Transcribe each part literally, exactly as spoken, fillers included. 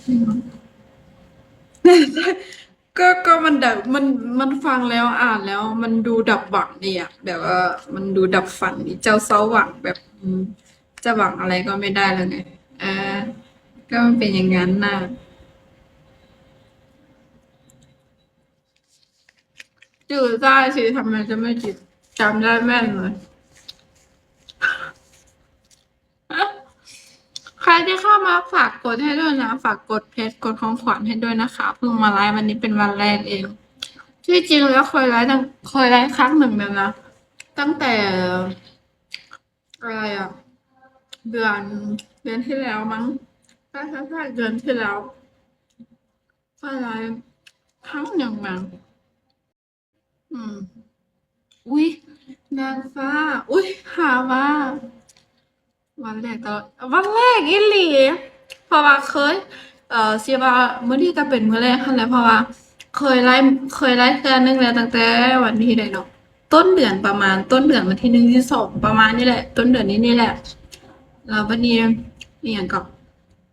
อืม ก็ ก็มันแบบ มัน มันฟังแล้วอ่านแล้วมันดูดับหวังดีอะ แบบว่ามันดูดับฝันดี เจ้าเศร้าหวังแบบ อืม จะหวังอะไรก็ไม่ได้แล้วไง อ่า ก็มันเป็นอย่างนั้นน่ะ จืดได้สิ ทำไมจะไม่จืด จำได้แม่นเลย ใครที่เข้ามาฝากกดให้ด้วยนะ ฝากกดเพชร กดของขวัญให้ด้วยนะคะ เพิ่งมาไลฟ์วันนี้เป็นวันแรกเอง ที่จริงแล้วเคยไลฟ์ตั้ง เคยไลฟ์ครั้งหนึ่งแล้วนะ ตั้งแต่ อะไรอะ เดือน เดือนที่แล้วมั้ง ใช่ ใช่ ใช่ เดือนที่แล้ว เคยไลฟ์ครั้งหนึ่งมั้ง อืม อุ๊ย นางฟ้า อุ๊ย หาว่า วันแรกตลอด วันแรกอีหลี เพราะว่าเคย เอ่อ สิว่ามื้อนี้ก็เป็นมื้อแรกหั้นแหละ เพราะว่าเคยไลฟ์ เคยไลฟ์เทื่อหนึ่งแล้ว ตั้งแต่วันที่ใดเนาะ ต้นเดือน ประมาณต้นเดือนวันที่หนึ่ง ที่สอง ประมาณนี้แหละ ต้นเดือนนี้นี่แหละ แล้วบัดนี้ อีหยังก็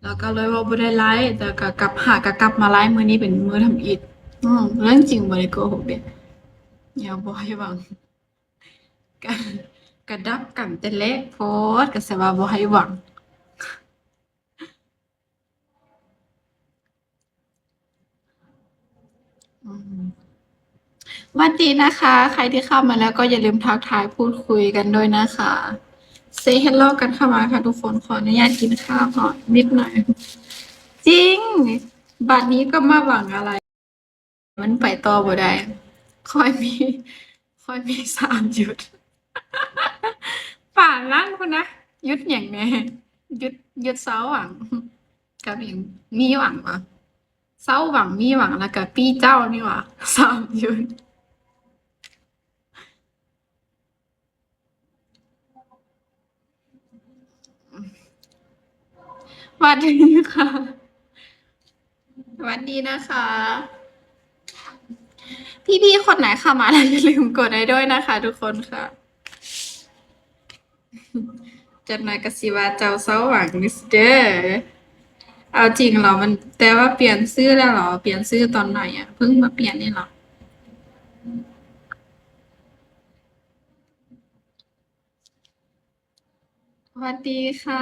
แล้วก็เลยว่าบ่ได้ไลฟ์ แต่ก็กลับ หากะกลับมาไลฟ์ มื้อนี้เป็นมื้อทำอิฐ อืม เรื่องจริง บ่ได้โกหกเด้ อย่าบ่ให้หวัง กะ กะดับกันแต่แรกโพด กะสิว่าบ่ให้หวัง อืม หวัดดีนะคะ ใครที่เข้ามาแล้วก็อย่าลืมทักทายพูดคุยกันด้วยนะคะ Say hello กันเข้ามาค่ะทุกคน ขออนุญาตกินข้าวก่อนนิดหน่อย จริง บัดนี้ก็มาหวังอะไร มันไปต่อบ่ได้ ค่อยมี ค่อยมีสามหยุด ป่านนั้นพุ้นนะ หยุดหยังแหน่ หยุด หยุดเซาหวัง กับหยัง มีหวังบ่ เซาหวัง มีหวัง แล้วก็ปี้เจ้านี่หว่า สามหยุด สวัสดีค่ะ สวัสดีนะคะ พี่ๆ คนไหนเข้ามาแล้วอย่าลืมกดให้ด้วยนะคะ ทุกคนค่ะ จักหน่อยก็สิว่าเจ้าเซาหวังนี่สิเด้อ เอาจริงเหรอ มัน แต่ว่าเปลี่ยนชื่อแล้วเหรอ เปลี่ยนชื่อตอนไหนอะ เพิ่งมาเปลี่ยนนี่เหรอ สวัสดีค่ะ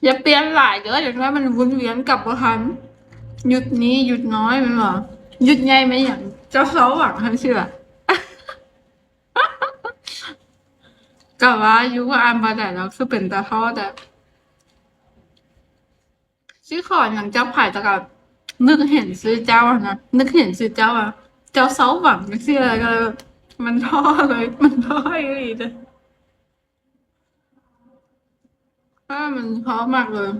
อย่าเปลี่ยนหลายเด้อ เดี๋ยวมันวนเวียนกลับบ่ทัน หยุดนี้หยุดน้อยแม่นบ่ หยุดใหญ่แม่นหยัง เจ้าเซาหวังหั่นสิล่ะ ก็ว่าอยู่ ว่าอ่านบ่ได้แล้ว คือเป็นตาท้อแต่ สิขอหยังจากไผ แต่ก็นึกเห็นชื่อเจ้าอะนะ นึกเห็นชื่อเจ้าอะ เจ้าเซาหวังจั่งซี้เลย ก็เลย มันท้อเลย มันท้ออีหลีเด้อ เออ มันท้อมากเลย